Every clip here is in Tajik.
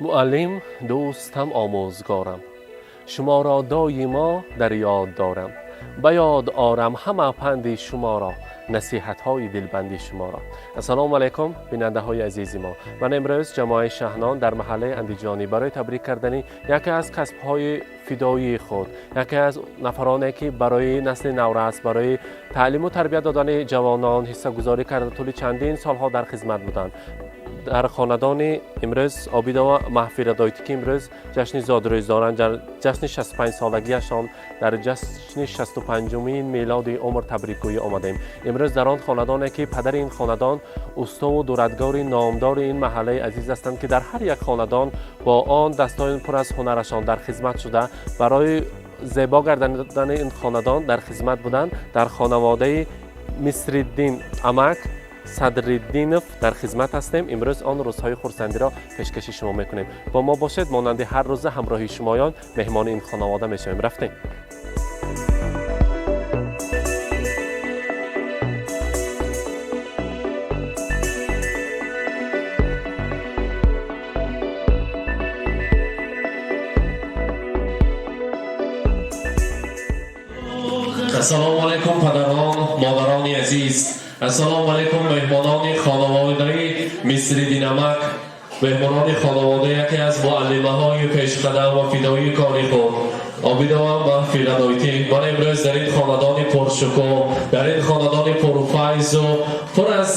Муаллим, дӯстам, омӯзгорам, шуморо доимо дар ёд дорам, ба ёд орам ҳама панди шуморо, насиҳатҳои дилбанди шуморо. Ассалому алайкум, бинандаҳои азизи мо. Ман имрӯз ҷамоаи Шаҳнон дар маҳаллаи Андиҷонӣ барои табрик кардани яке аз касбҳои фидоии худ, яке аз нафароне, ки барои насли наврас, барои таълиму тарбия додани ҷавонон ҳиссагузорӣ карда, тӯли чандин солҳо дар хизмат буданд, дар хонадони имрӯз Обидова Маҳфира Дойтӣ, ки имрӯз ҷашни зодрӯз доранд, ҷашни 65-солагиашон, дар ҷашни 65-умин мелоди умр табрикгӯӣ омадаем. Имрӯз дар он хонадоне, ки падари ин хонадон устову дурадгори номдори ин маҳаллаи азиз ҳастанд, ки дар ҳар як хонадон бо он дастони пур аз ҳунарашон дар хизмат шуда, барои зебо гардонидани ин хонадон дар хизмат буданд, дар хонаводаи Мисриддин амак Садриддинов дар хизмат ҳастем. Имрӯз он рӯзҳои хурсандиро пешкаши шумо мекунем. Бо мо бошед, монанди ҳар рӯза ҳамроҳи шумоён меҳмони ин хонавода мешавем. Рафтем. Ассалому алайкум, падарон, модарони азиз. Ассалому алайкум, меҳмонони хонаводаи Мисриддинамак, меҳмонони хонавода яке аз муаллимаҳои пешқадам ва фидоии кори худ, Обидова Маҳфира Дойтӣ. Ман имрӯз дар ин хонадони пуршукӯҳ, дар ин хонадони пурфайзу пур аз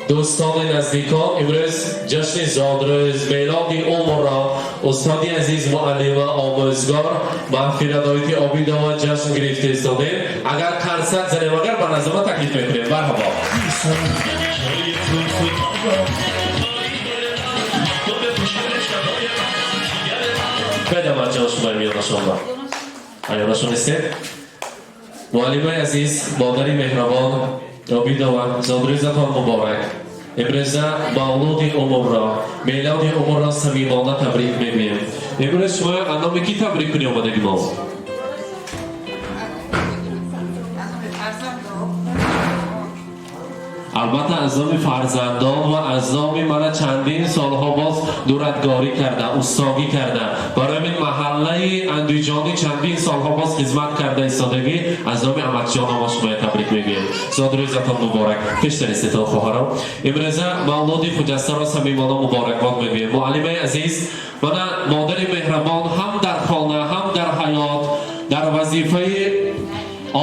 дӯстони наздикон имрӯз ҷашни зодрӯз, мелоди умрро устоди азиз, муаллима, омӯзгор Маҳфира Доити Обидова ҷашн гирифта истодем. Агар карсак занем, агар ба назама таклиф мекунем. Марҳабо. Бедамад ҷон, шумои миёнашонро аёнашон истед. Муаллимаи азиз, модари меҳрабон Обидова, зодрӯзатон муборак. Имрӯза мавлуди умрро, мелоди умрро самимона табрик мегӯем. Имрӯз шумо аз номи кӣ табрик кунӣ омадаги мо? Албатта, аз номи фарзандон ва аз номи мана чандин солҳо боз дурадгорӣ карда, устогӣ карда, барои ин маҳаллаи Андиҷонӣ чандин солҳо боз хизмат карда истодагӣ, аз номи амакҷономо шумоя табрик мегӯем. Зодрӯзатон муборак. Пештар истетон, хоҳарам. Имрӯза мавлуди хуҷастаро самимона муборакбод мегӯем. Муаллимаи азиз, мана модари меҳрабон ҳам дар хона, ҳам дар ҳаёт, дар вазифаи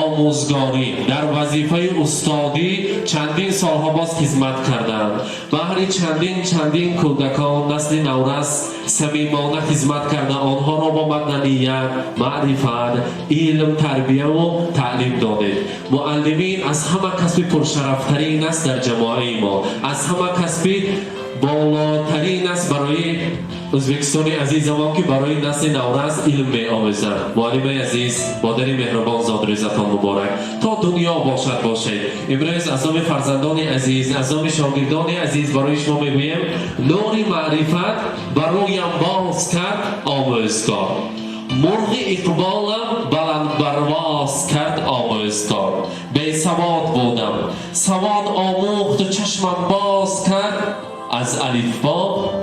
омӯзгорӣ, дар вазифаи устодӣ чандин солҳо боз хизмат карданд. Баҳри чандин чандин кӯдакон, насли наврас самимона хизмат карда, онҳоро бо маданият, маърифат, илм тарбияву таълим додед. Муаллимин аз ҳама касби пуршарафтарин аст дар ҷамоаи мо, аз ҳама касби болотарин аст барои Ӯзбекистони азизамон, ки барои насли наврас илм меомӯзанд. Муаллимаи азиз, модари меҳрубон, зодрӯзатон муборак. То дунё бошад, бошед. Имрӯз аз номи фарзандони азиз, аз номи шогирдони азиз барои шумо мегӯем: нури маърифат бароям боз кард омӯзгор, мурғи иқболам баландбарвоз кард омӯзгор. Бесавод будам, савод омӯхту чашмам боз кард, аз алифбо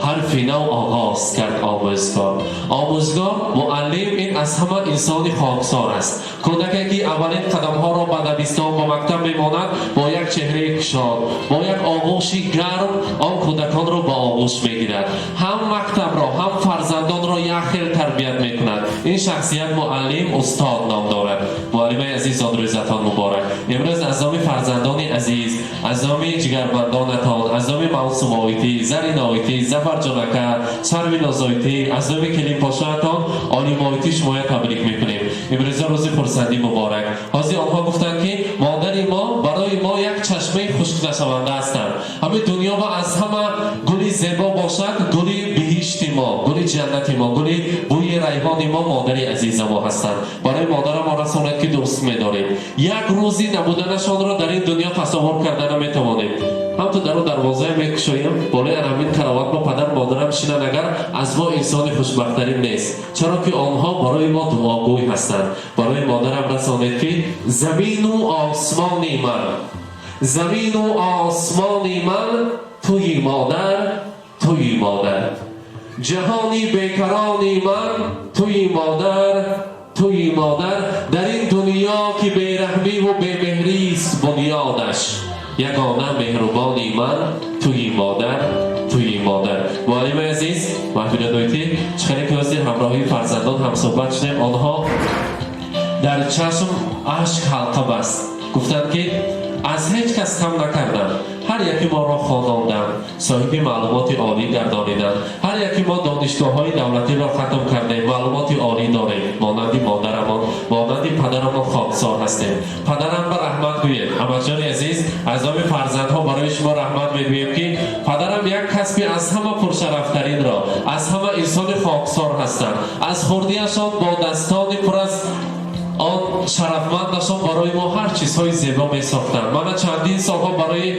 ҳарфи нав оғоз кард омӯзгор. Омӯзгор, муаллим ин аз ҳама инсони хоксор аст. Кӯдаке, ки аввалин қадамҳоро ба дабистон, ба мактаб мемонад, бо як чеҳраи кушод, бо як оғӯши гарм он кӯдаконро ба оғӯш мегирад, ҳам мактабро, ҳам фарзандонро як хел тарбият мекунад. Ин шахсият муаллим, устод ном дорад. Муаллимаи азиз, зодрӯзатон муборак. Имрӯз аз номи фарзандони азиз, аз номи ҷигарбандонатон, аз номи Мавсумоитӣ, Зариноитӣ, Зафарҷонака, Сарвинозоитӣ, аз номи келинпошаатон Олимоитӣ шумоя табрик мекунем. Имрӯза рӯзи хурсандӣ муборак. Ҳозир онҳо гуфтанд, ки модари мо барои мо як чашмаи хушкнашаванда ҳастанд. Ҳамин дунё ва аз ҳама гули зебо бошад, гули биҳишти мо, гули ҷаннати мо, гули бӯи райҳони мо модари азиза мо ҳастанд. Барои модарамо расонед, ки дӯст медорем. Як рӯзи набуданашонро дар ин дунё тасаввур карда наметавонем. Ҳамту дару дарвозае мекушоем, болои ҳамин карават бо падар модарам шинан агар, аз мо инсони хушбахттарин нест, чаро ки онҳо барои мо дуогӯй ҳастанд. Барои модарам расонед, ки замину осмони ман, замину осмони ман туи модар, туи модар. Ҷаҳони бекарони ман туи модар, туи модар, дар ин дунё ки бераҳмиву бемеҳрист бунёдаш, ягона меҳрубони ман туи модар, туи модар. Муаллими азиз, маҳфили дойтӣ, чӣ хеле ки ҳозир ҳамроҳии фарзандон ҳамсӯҳбат шудем, онҳо дар чашм ашк ҳалқа баст. Гуфтанд, ки аз ҳеҷ кас кам накардам, ҳар яки моро хононданд, соҳиби маълумоти олӣ гардониданд, ҳар яки мо донишгоҳҳои давлатиро хатм кардем, маълумоти олӣ дорем, монанди модарамон, монанди падарамон хоксор ҳастем. Падарам ба раҳмат гӯед. Амаҷони азиз, аз номи фарзандҳо барои шумо раҳмат мегӯем, ки падарам як касби аз ҳама пуршарафтаринро, аз ҳама инсони хоксор ҳастанд. Аз хурдиашон бо дастони пур аз он шарафмандашон барои мо ҳар чизҳои зебо месохтанд. Мана чандин солҳо барои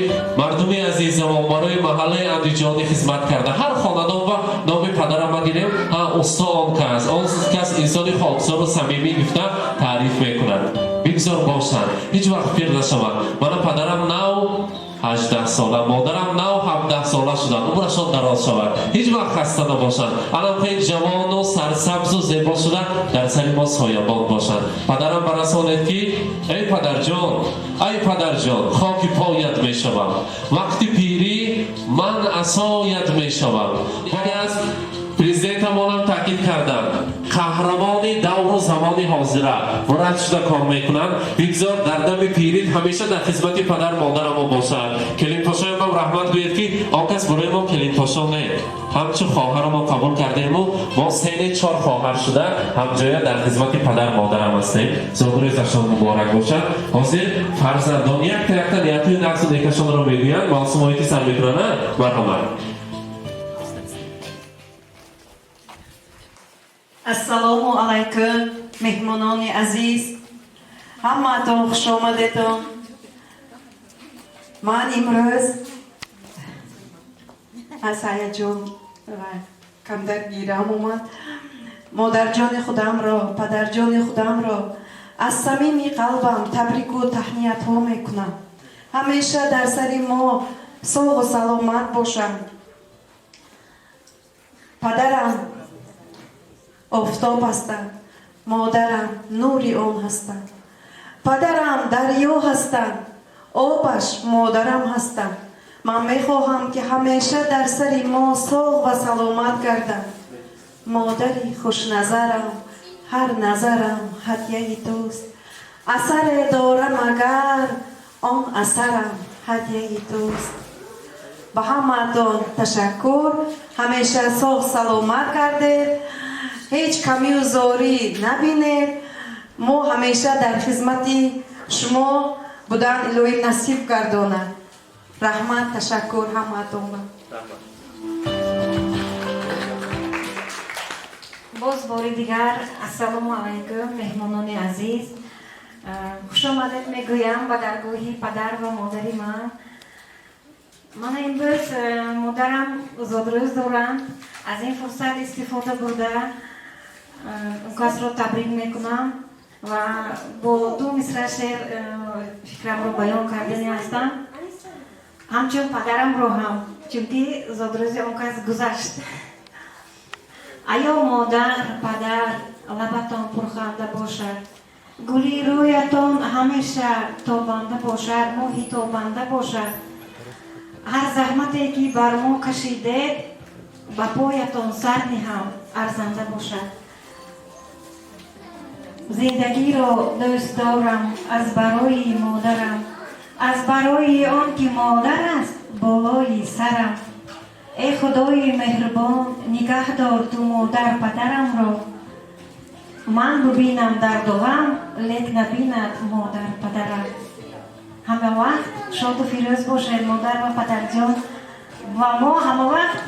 мардуми азизамон, барои маҳаллаи Андиҷонӣ хизмат карда. Ҳар хонадон ба номи падарам гирем, ҳа, усто он кас, он кас инсони хоксору самимӣ гуфта таъриф мекунад. Бигзор бошанд, ҳеҷ вақт пир нашаванд. Мана падарам нав 18 сола, модарам нав 17 сола шуданд. Умрашон дароз шавад, ҳеҷ вақт хаста набошанд, алам хеле ҷавону сарсабзу зебо шуда дар сари мо соябон бошанд. Падарам барасонед, ки эй падарҷон, ай падарҷон, хоки поят мешавам, вақти пирӣ ман асоят мешавам. Яке аз президентамонам таъкид карданд, қаҳрамони давру замони ҳозира вурад шуда кор мекунанд. Бигзор дар дами пирит ҳамеша дар хизмати падар модарамо бошад. Келинпошоямам раҳмат гӯед, ки он кас барои мо келинпошо не, ҳамчун хоҳарамо қабул кардему мо сене чор хоҳар шуда ҳамҷоя дар хизмати падар модарам ҳастем. Зодрӯзашон муборак бошад. Ҳозир фарзандон якта якта ниятҳои нағзу некашонро мегӯянд. Мавсумоити сар мекунанд. Марҳамат. Ассалому алайкум, меҳмонони азиз, ҳамаатон хуш омадетон. Ман имрӯз аз ҳаяҷон ва камдар гирам омад. Модарҷони худамро, падарҷони худамро аз самими қалбам табрику таҳниятҳо мекунам. Ҳамеша дар сари мо соғу саломат бошанд. Падарам офтоб ҳастанд, модарам нури он ҳастанд. Падарам дарё ҳастанд, обаш модарам ҳастанд. Ман мехоҳам, ки ҳамеша дар сари мо соғ ва саломат гарданд. Модари хушназарам, ҳар назарам ҳадяи туст. Асаре дорам агар, он асарам ҳадяи туст. Ба ҳамаатон ташаккур. Ҳамеша соғ саломат гардед, ҳеҷ камию зорӣ набинед. Мо ҳамеша дар хизмати шумо будан илоҳӣ насиб гардонад. Раҳмат, ташаккур ҳамаатонба. Боз бори дигар ассалому алайкум, меҳмонони азиз. Хушомадед мегӯям ба даргоҳи падар ва модари ман. Мана имрӯз модарам зодрӯз доранд. Аз ин фурсат истифода бурда он касро табрик мекунам ва бо ду мисра шеър фикрамро баён кардани ҳастам, ҳамчун падарамро ҳам, чунки зодрӯзи он кас гузашт. Аё модар, падар, лабатон пурханда бошад, гули рӯятон ҳамеша тобанда бошад, моҳи тобанда бошад. Ҳар заҳмате ки бар мо кашидед, ба поятон сар ниҳам, арзанда бошад. Зиндагиро дӯст дорам аз барои модарам, аз барои он ки модар аст болои сарам. Эй худои меҳрубон, нигаҳ дор ту модар падарамро. Ман бубинам дарду ғам, лек набинад модар падарам. Ҳама вақт шоду фирӯз бошед, модар ва падарҷон, ва мо ҳама вақт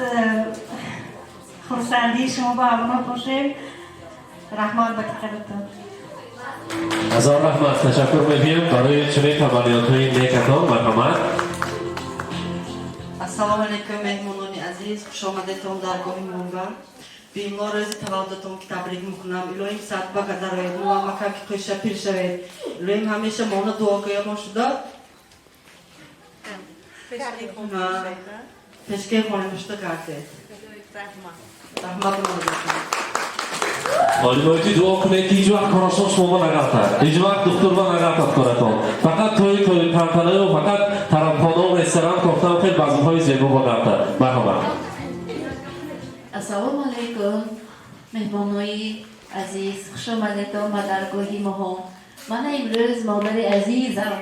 хурсандии шумо ба ҳамроҳ бошем. Раҳмат ба диққататон. Ҳазор раҳмат, ташаккур мегӯем барои чунин таманниётҳои некатон. Марҳамат. Ассалому алайкум, меҳмонони азиз, хушомадетон даргоҳи монба. Бимло рӯзи таваллудатон ки табрик мекунам. Илоҳим садба гадароед, муаммака ки қӯша пир шавед. Илоҳим ҳамеша мона дуогӯямон шуда пешкаи хонамушта гардед. Раҳмат. Раҳмат модарҷон. Олимоити дуо кунед, ки ҳеҷ вақт корашон шумо нағалтад, ҳеҷ вақт духтурба нағалтад коратон. Фақат тӯи тӯи тантанаю, фақат тарабхонаву ресторан кофтан, хел базмҳои зебо бағалтад. Марҳамат. Ассалому алайкум, меҳмонои азиз, хуш омадетон ба даргоҳи моҳо. Мана имрӯз модари азизам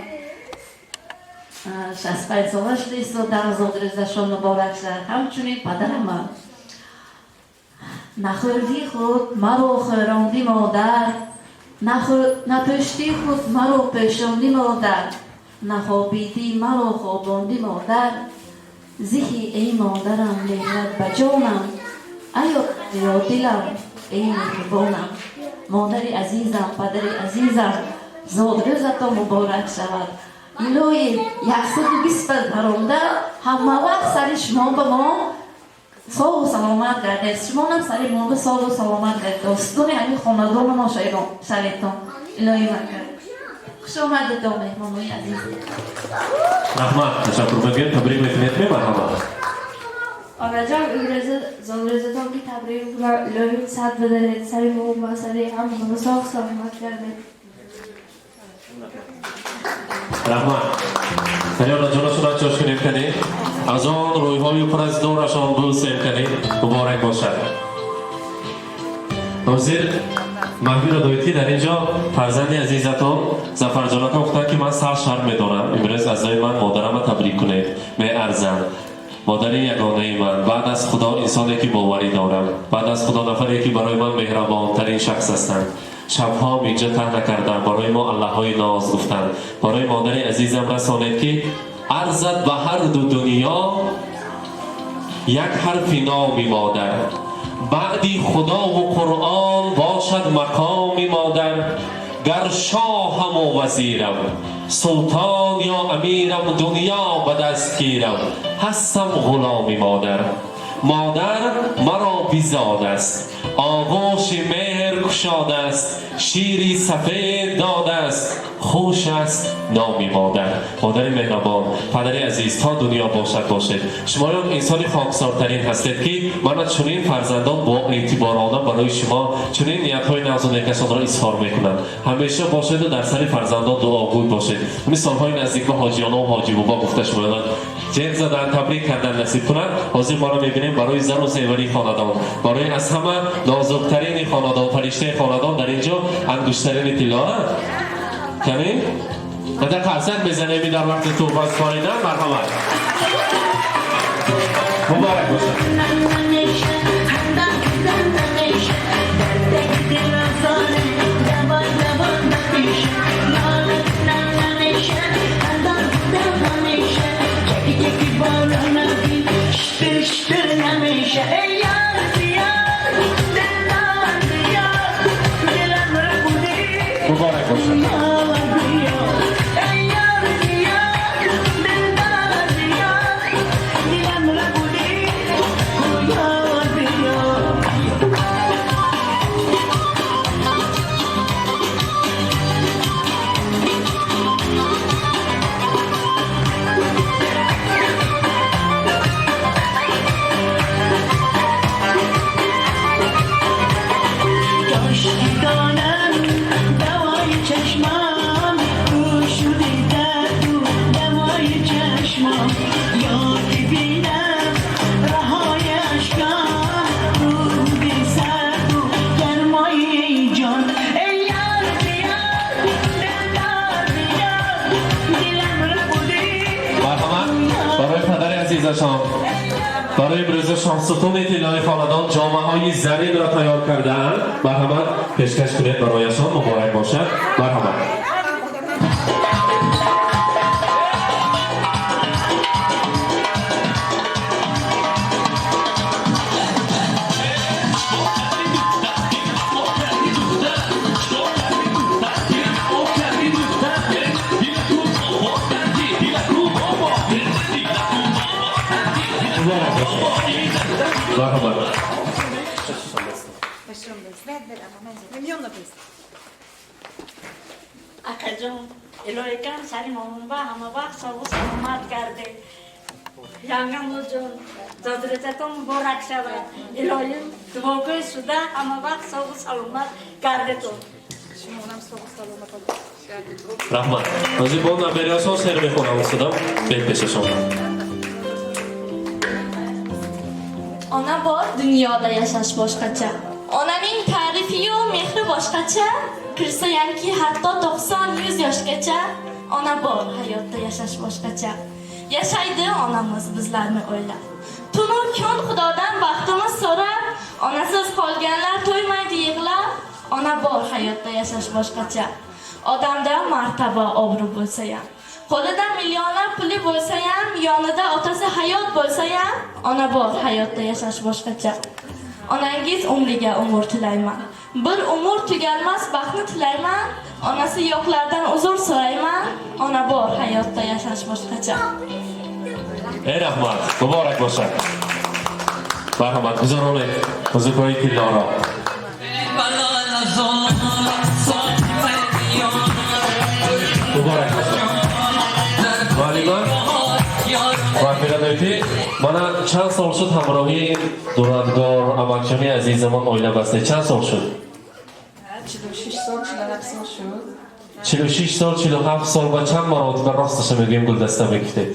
65 сола шуда истодан, зодрӯзашон муборак шавад. Ҳамчунин падарамам. Нахӯрдӣ худ маро хӯрондӣ модар, напӯштӣ худ маро пӯшондӣ модар, нахобидӣ маро хобондӣ модар. Зиҳи эй модарам меҳрат ба ҷонам, аё ё дилам, эй меҳрубонам. Модари азизам, падари азизам, зодрӯзатон муборак шавад. Илоҳи 120 баромда ҳама вақт сари шумо ба мо соғу саломат гардед, шумонам сари мо ба соғу саломат гардед, сутуни ҳамин хонадону мо шаветон. Илоҳи макар. Хуш омадетон, меҳмонои азиз. Раҳмат, ташаккур мегӯем, табрик мекунед, марҳамат. Онаҷон, имрӯза зодрӯзатон ки табрик мекунам, илоҳим сад бадаред, сари мо ба сари ҳама соғ саломат гардед. Раҳмат. Кани онаҷонашонро чош кунем, кани аз он рӯйҳои пур аз нурашон бӯсем, кани муборак бошад. Ҳозир маҳфилро доед, ки дар ин ҷо фарзанди азизатон Зафарҷонатон гуфтанд, ки ман сар шарм медорам, имрӯз аз ҷои ман модарамро табрик кунед, меарзам. Модари ягонаи ман, баъд аз Худо инсоне ки боварӣ дорам, баъд аз Худо нафаре ки барои ман меҳрабонтарин шахс ҳастанд. Шабҳо миҷа таҳ накардам, барои мо аллаҳҳои ноз гуфтанд. Барои модари азизам расонед, ки арзад ба ҳар ду дунё як ҳарфи номи модар, баъди Худову Қуръон бошад мақоми модар. Гар шоҳаму вазирам, султон ё амирам, дунё ба даст гирам, ҳастам ғуломи модар. Модар маро бизодааст, оғӯши меҳр кушодааст, шири сафед додааст, хуш аст номи модар. Модари меҳрабон, падари азиз, то дунё бошад, бошед. Шумоён инсони хоксортарин ҳастед, ки мана чунин фарзандон бо эътиборона барои шумо чунин ниятҳои нағзу некашонро изҳор мекунанд. Ҳамеша бошеду дар сари фарзандон дуогӯй бошед. Ҳамин солҳои наздик ба ҳоҷиёнаву ҳоҷибобо гуфта шумоён ҷеғ задан, табрик кардан насиб кунад. Ҳозир моро мебинем барои зару зевари хонадон, барои аз ҳама нозуктарини хонадон, фариштаи хонадон, дар ин ҷо ангуштарини тилло. Кани ада қарсак мезанем дар вақти туҳфа супоридан. Марҳамат, муборак бошад. Муборак бошад. Марҳамат, барои падари азизашон, барои имрӯзашон сутуни тиллои хонадон ҷомаҳои заринро тайёр кардаанд. Марҳамат, пешкаш кунед барояшон. Муборак бошад, марҳамат. Муборак бошад, марҳамат. Акаҷон, илоҳикам сари момонба ҳама вақт соғу саломат гардед. Янгамуҷон. Зодрӯзатон муборак шавад. Илоҳим дуогӯй шуда ҳама вақт соғу саломат гардетон. Раҳмат. Ҳозир бо набераҳошон шеър мехонам, устодам бед пешашон. Ona bor, dunyoda yashash boshqacha. Onaning ta'rifi-yu mehri boshqacha. Kirsayamki hatto 90-100 yoshgacha, ona bor, hayotda yashash boshqacha. Yashaydi onamiz bizlarni o'ylab. Tunu kun Xudodan baxtimiz so'rab, onasiz qolganlar to'ymaydi yig'lab, ona bor, hayotda yashash boshqacha. Odamda martaba obro' bo'lsa-ham, qo'lida millionlab puli bo'lsa-ham, yonida otasi hayot bo'lsa-ham, ona bor, hayotda yashash boshqacha. Onangiz umriga umr tilayman. Bir umr tugalmas baxtni tilayman. Onasi yo'qlardan uzr so'rayman. Ona bor, hayotda yashash boshqacha. Ey rahmat, muborak бошад. Марҳамат, гузаронед музыкаи тиллоро. Муборак бошад. Муаллима ва фирадойти, мана чанд сол шуд ҳамроҳии дурадгор амакҷони азизамон оила бастед? Чанд сол шуд? 46 сол, 47 сол шуд. 46 сол, 47 сол. Ба чанд маротиба, росташа мегӯем, гулдаста мегуфтед?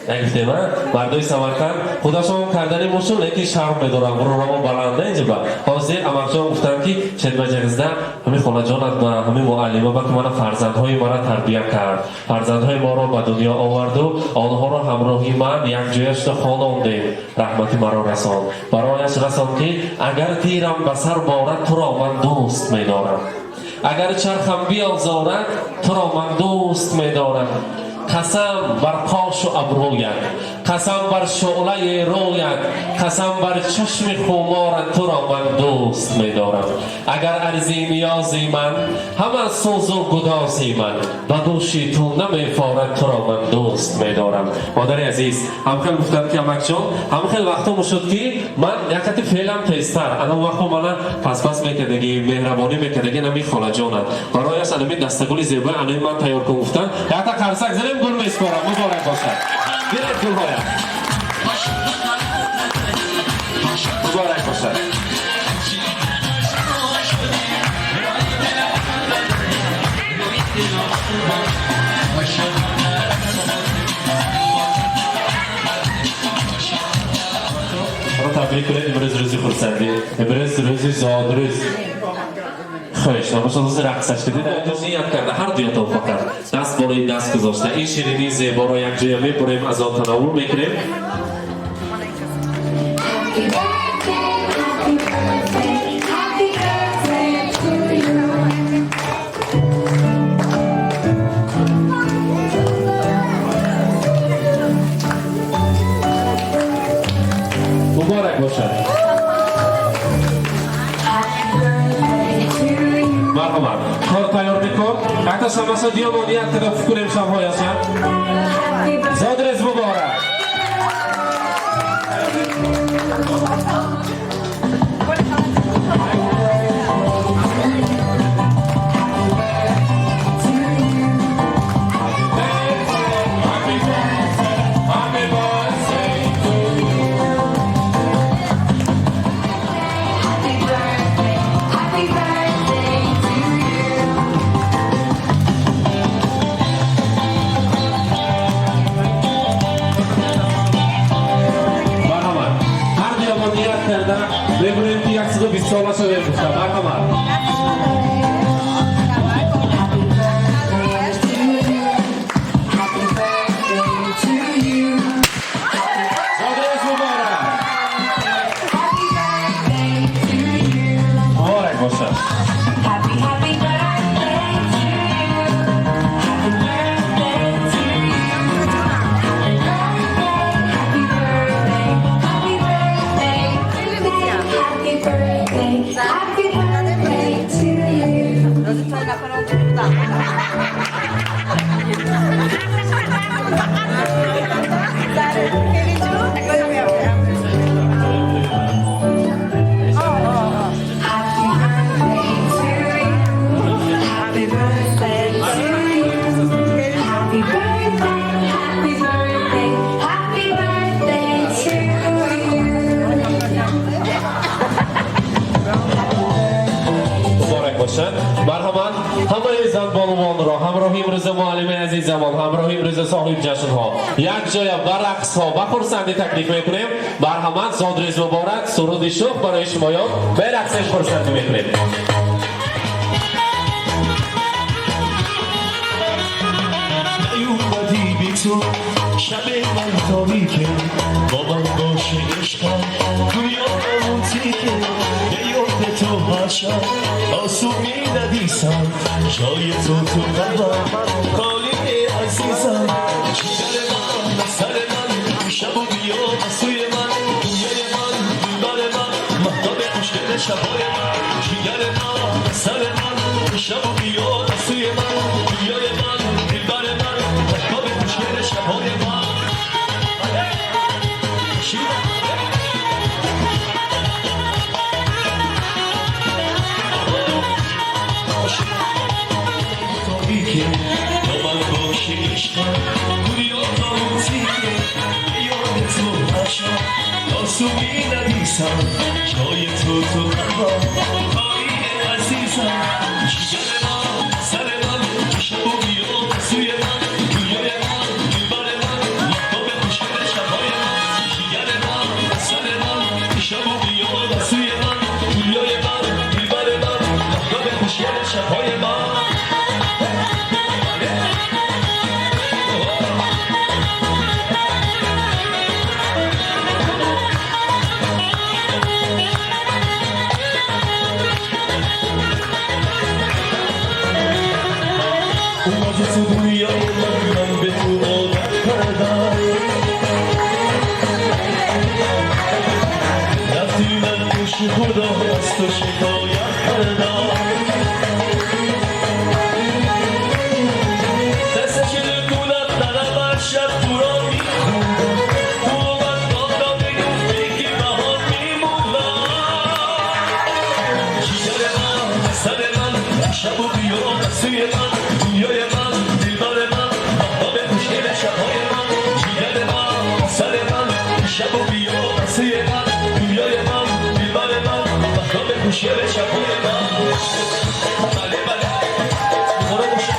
Нагуфтем, а? Мардои Самарқанд худашон кардани мушун, лекин шарм медорам, ғурурамо баланда инҷа. Ҳозир амакҷон гуфтанд, ки шедбаҷагизда ҳамин холаҷонат ба ҳамин муаллима ба ки мана фарзандҳои мара тарбия кард, фарзандҳои моро ба дунё оварду онҳоро ҳамроҳи ман якҷоя шуда хонондем, раҳмати маро расон, барояш расон, ки агар тирам ба сар борад, туро ман дӯст медорам, агар чархам биозорад, туро ман дӯст медорам. Қасам бар қошу абрӯят, қасам бар шӯълаи рӯят, қасам бар чашми хуморат, туро ман дӯст медорам. Агар арзи ниёзи ман, ҳама сӯзу гудози ман ба гӯши ту намефорад, туро ман дӯст медорам. Модари азиз, ҳамхел гуфтанд, ки амакҷон, ҳамхел вақтҳо мушуд, ки ман якати феълам тезтар, ана вақтҳо мана паспас мекардаги, меҳрабонӣ мекардаги нами холаҷонат, барояш анами дастагули зебои анами ман тайёр кун гуфтанд. Якта қарсак занем, гул меспорам. Муборак бошад, гиред гулҳоя. Муборак бошад. Ро табрик кунед. Имрӯз рӯзи хурсандӣ, имрӯз рӯзи зодрӯз. Хуш набошад, ҳозир рақсаш дидед, ният карда ҳар дуятон фақат даст болои даст гузошта ин ширинии зеборо якҷоя мебурем, аз он тановул мекунем. Happy birthday to you. Муборак бошад. Марҳамат, кор тайёр мекун. Якта шамаса диёмон ният карда пуф кунем шамҳояша. Зодрӯз муборак. Happy birthday to you. Happy birthday, happy birthday to you. Марҳамат, ҳар дуямон ният карда мебурем, ки 120 сола шавем гуфта. Марҳамат. Happy birthday to you. Happy birthday to you. Зодрӯз муборак. Happy birthday to you. Муборак бошад. Happy, happy birthday to you. Happy birthday to you. Happy birthday, happy birthday, happy birthday, happy birthday, happy birthday. Замон ҳамроҳи имрӯза соҳиб ҷашнҳо якҷоя ба рақсҳо, ба хурсандӣ таклиф мекунем. Марҳамат, зодрӯз муборак, суруди шӯх барои шумоён, берақсем, хурсандӣ мекунем. نیومدی بی تو شب من تاریکه، با من باشه عشقم دنیا اون تیکه. به یاد تو هر شب آسون می ندیسم، جای تو تو قلبم خالی عزیزم. جگر من، سر من، شب و بیا سوی من، دنیای من، دلبر من، مهتاب خوشگل شبای من. جگر من، سر من، شب و بیا سوی من، دنیای من، دلبر من، مهتاب خوشگل شبای من. تاریکه، با من باشی عشقم دنیا تاریکه. به یاد تو هر شب آسون می ندیسم، جای تو تو قلبم خالی عزیزم. جگر من، سر من، شب و بیا سوی من، دنیای من، دلبر من، مهتاب خوشگل شبهای من. جگر من، سر من، شب و بیا سوی من، دنیای من، دلبر من، مهتاب خوشگل شبهای من. اومدی تو دنیای من، من به تو عادت کردم. رفتی من پیش خدا از تو شکایت کردم. دست شده بودم دارم هر شب تو را میخوندم، تو من دادم بگفتی که بهار میمونم. جگر من، سر من، شب و بیا سوی من، دنیای من، دلبر من، مهتاب خوشگل شبهای من. جگر من، سر من، شب و بیا سوی من، دنیای من، دلبر من، مهتاب خوشگل شبهای من. بله بله، برو باشه.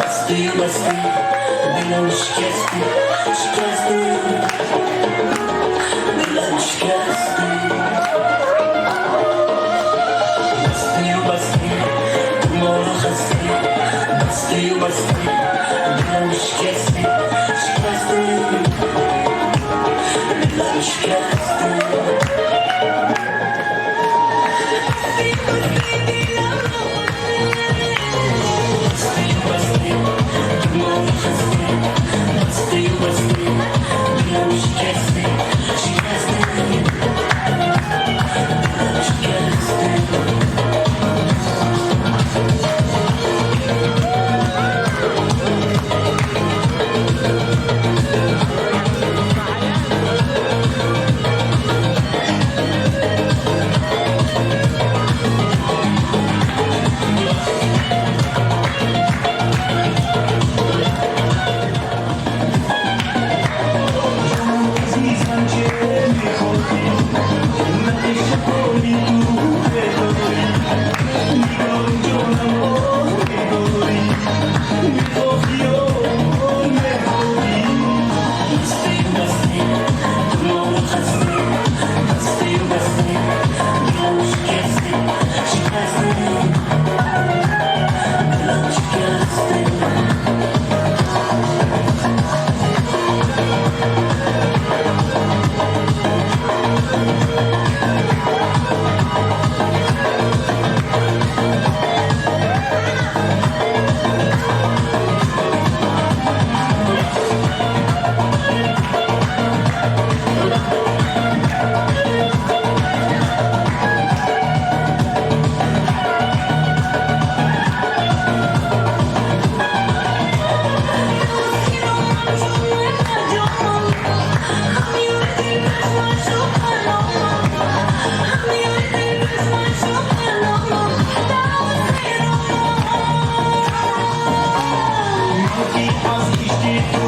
Масти масти дилам шикасти, шикасти, дилам шикасти. Масти масти ту моро хасти, масти масти дилам шикасти, шикасти, дилам шикасти. Масти масти ту моро хасти, масти масти дилам шикасти, шикасти, дилам шикасти. Азизам, че мехоҳӣ? На ишқоли ту бедорӣ, нигори ҷонам, оҳ медорӣ, мехоҳӣ, оҳ мехоҳӣ. Масти масти ту моро хасти, масти масти дилам шикасти, шикасти, дилам шикасти. Ки аз ишқи ту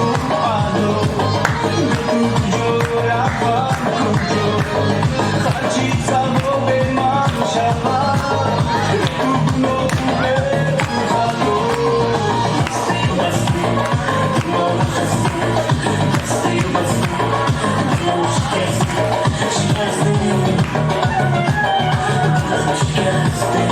ало ба ту куҷо рафтам, куҷо ҳарчи савоби ман шавад, ба ту гуноҳу ба ту хато. Масти масти ту моро хасти, масти масти дилам шикасти, шикасти, дилам шикасти.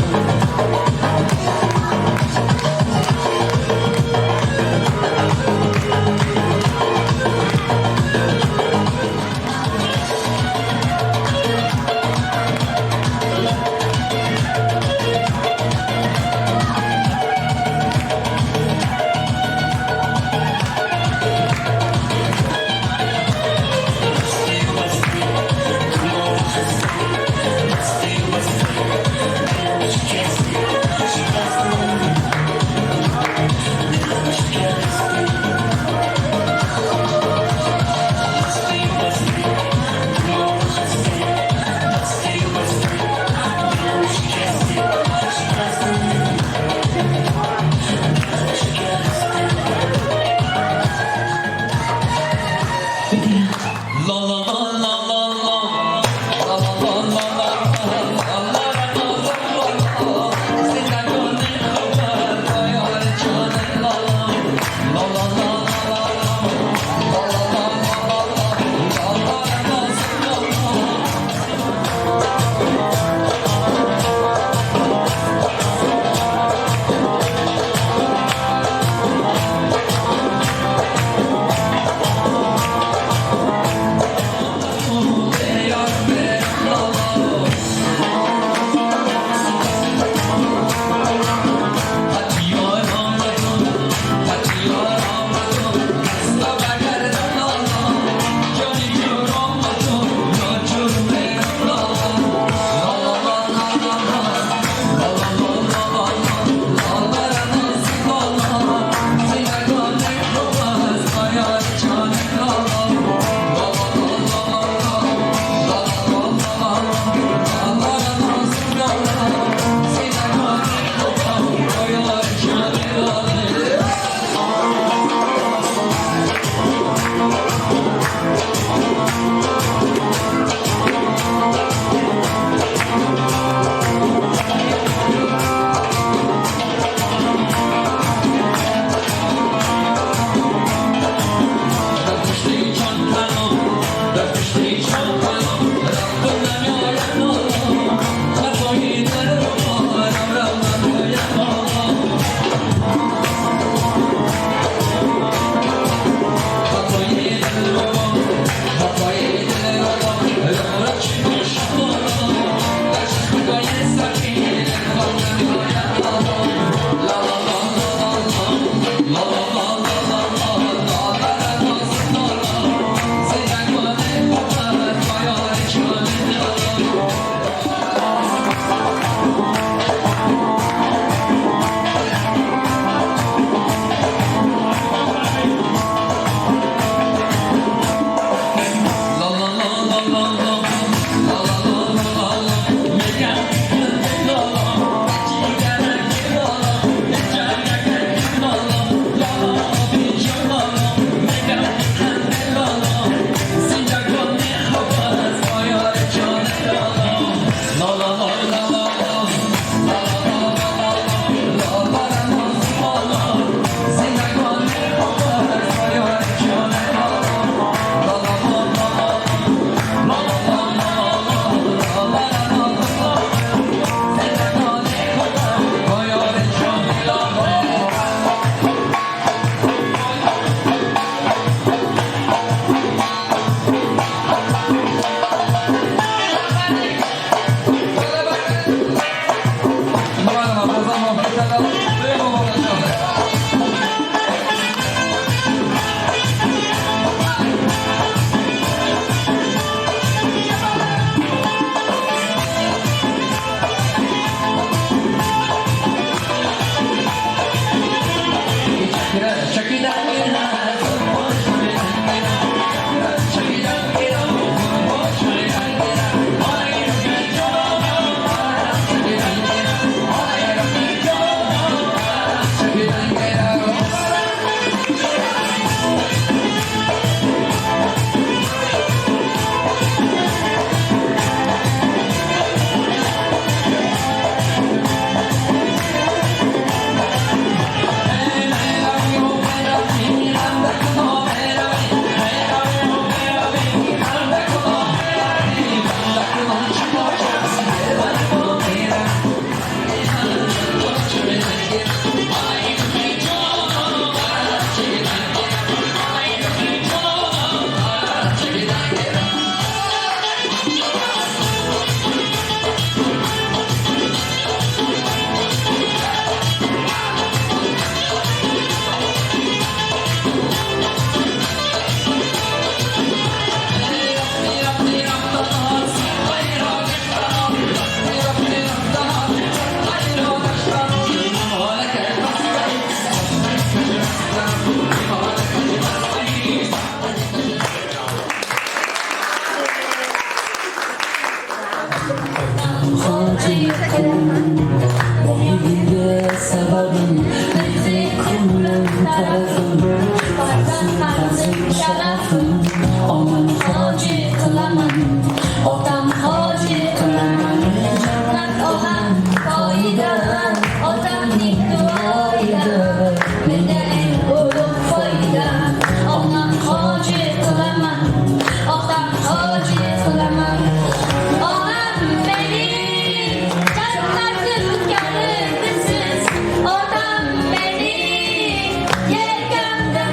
Otam benim, yelkamda.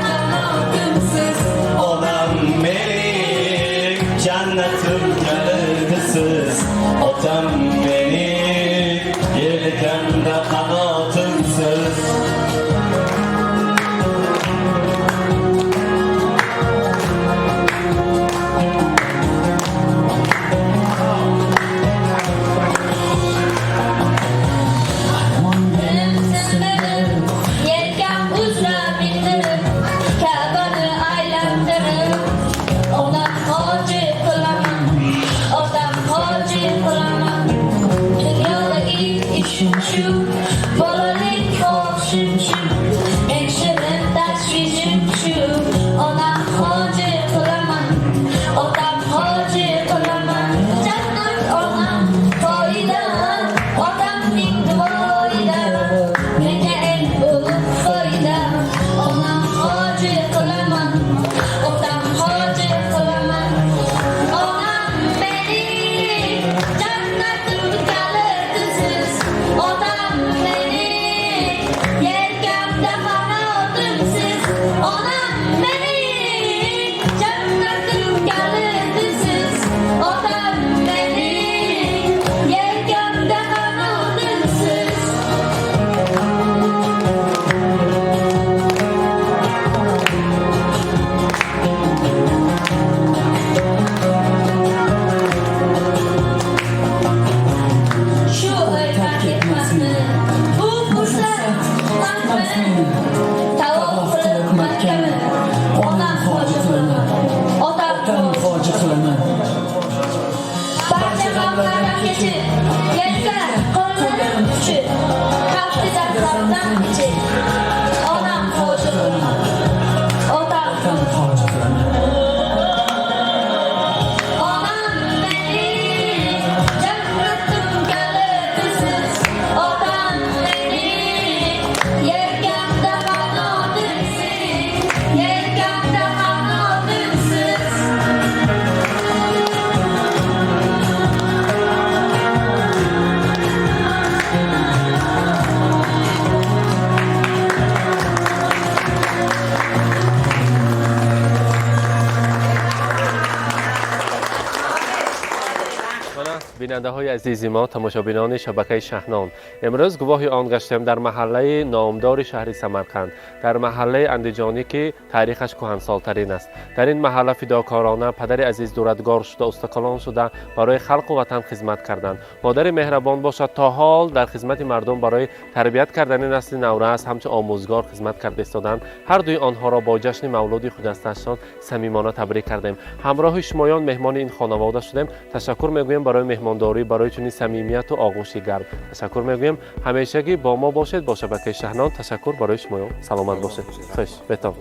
Бинандаҳои азизи мо, тамошобинони шабакаи Шаҳнон, имрӯз гувоҳи он гаштем дар маҳаллаи номдори шаҳри Самарқанд, дар маҳаллаи Андиҷонӣ, ки таърихаш кӯҳансолтарин аст. Дар ин маҳалла фидокорона падари азиз дурадгор шуда, устакалон шуда, барои халқу ватан хизмат карданд. Модари меҳрабон бошад, то ҳол дар хизмати мардум барои тарбият кардани насли наврас ҳамчун омӯзгор хизмат карда истоданд. Ҳар дуи онҳоро бо ҷашни мавлуди хуҷасташон самимона табрик кардем. Ҳамроҳи шумоён меҳмони ин хонавода шудем. Ташаккур мегӯем барои меҳмондорӣ, барои чунин самимияту оғӯши гарм. Ташаккур мегӯем, ҳамешагӣ бо мо бошед, бо шабакаи Шаҳнон. Ташаккур барои шумоён, саломат бошед. Хуш бетоб,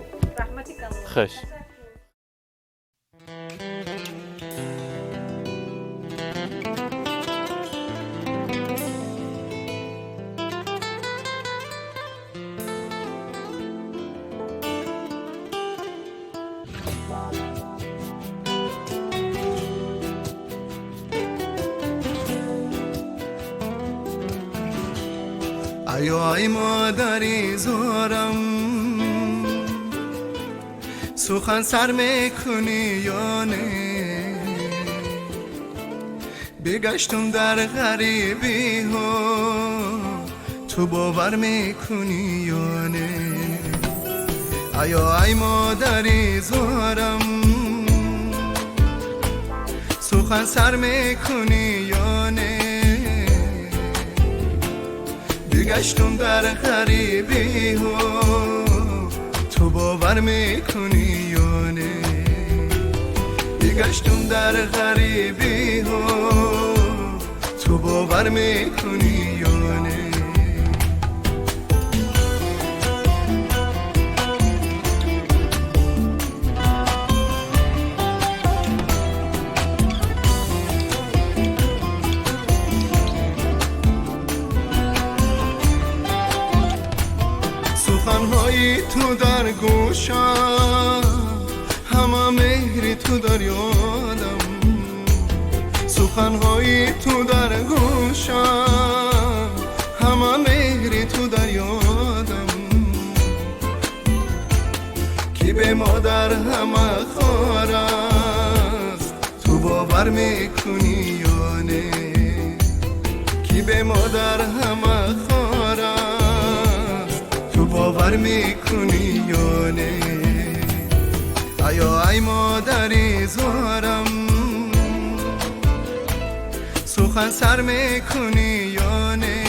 хуш. ای مادری زارم، سخن سر میکنی یا نه؟ بگشتم در غریبی ها، تو باور میکنی یا نه؟ آیا ای مادری زارم، سخن سر میکنی یا نه؟ بگشتم در غریبی ها، تو باور میکنی یا نه؟ بگشتم در غریبی ها، تو باور میکنی یا نه؟ سخنهای تو در گوشم، همه مهری تو در یادم. سخنهای تو در گوشم، همه مهری تو در یادم. که به مادر همه خار است، تو باور میکنی یا نه؟ که به مادر همه خار است، تو باور میکنی یا نه؟ آیا ای مادری زارم، سخن سر میکنی یا نه؟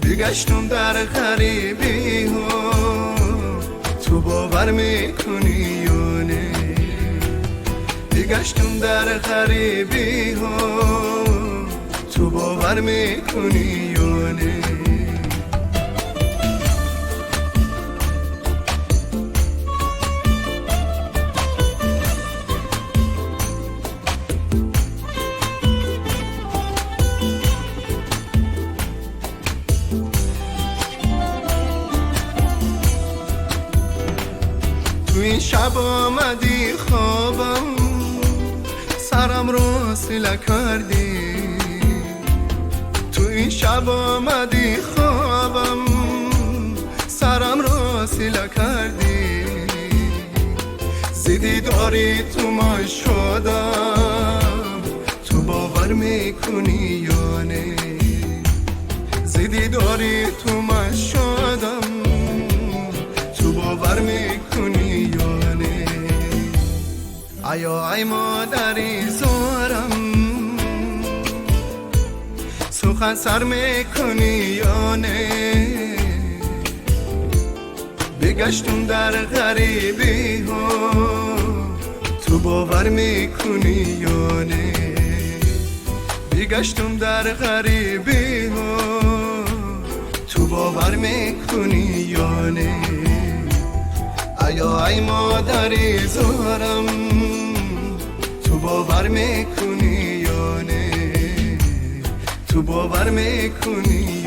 بگشتم در غریبی ها، تو باور میکنی یا نه؟ بگشتم در غریبی ها، تو باور میکنی یا نه؟ این شب آمدی خوابم، سرم رو سیله کردی. تو این شب آمدی خوابم، سرم رو سیله کردی. زدی داری تو ما شدم، تو باور میکنی یا نه؟ زدی داری تو ما شدم، تو باور میکنی یا نه؟ آیا ای مادری زارم، سخن سر میکنی یا نه؟ بگشتم در غریبی ها، تو باور میکنی یا نه؟ بگشتم در غریبی ها، تو باور میکنی یا نه؟ آیا ای مادری زارم، تو باور میکنی یا نه؟ تو باور میکنی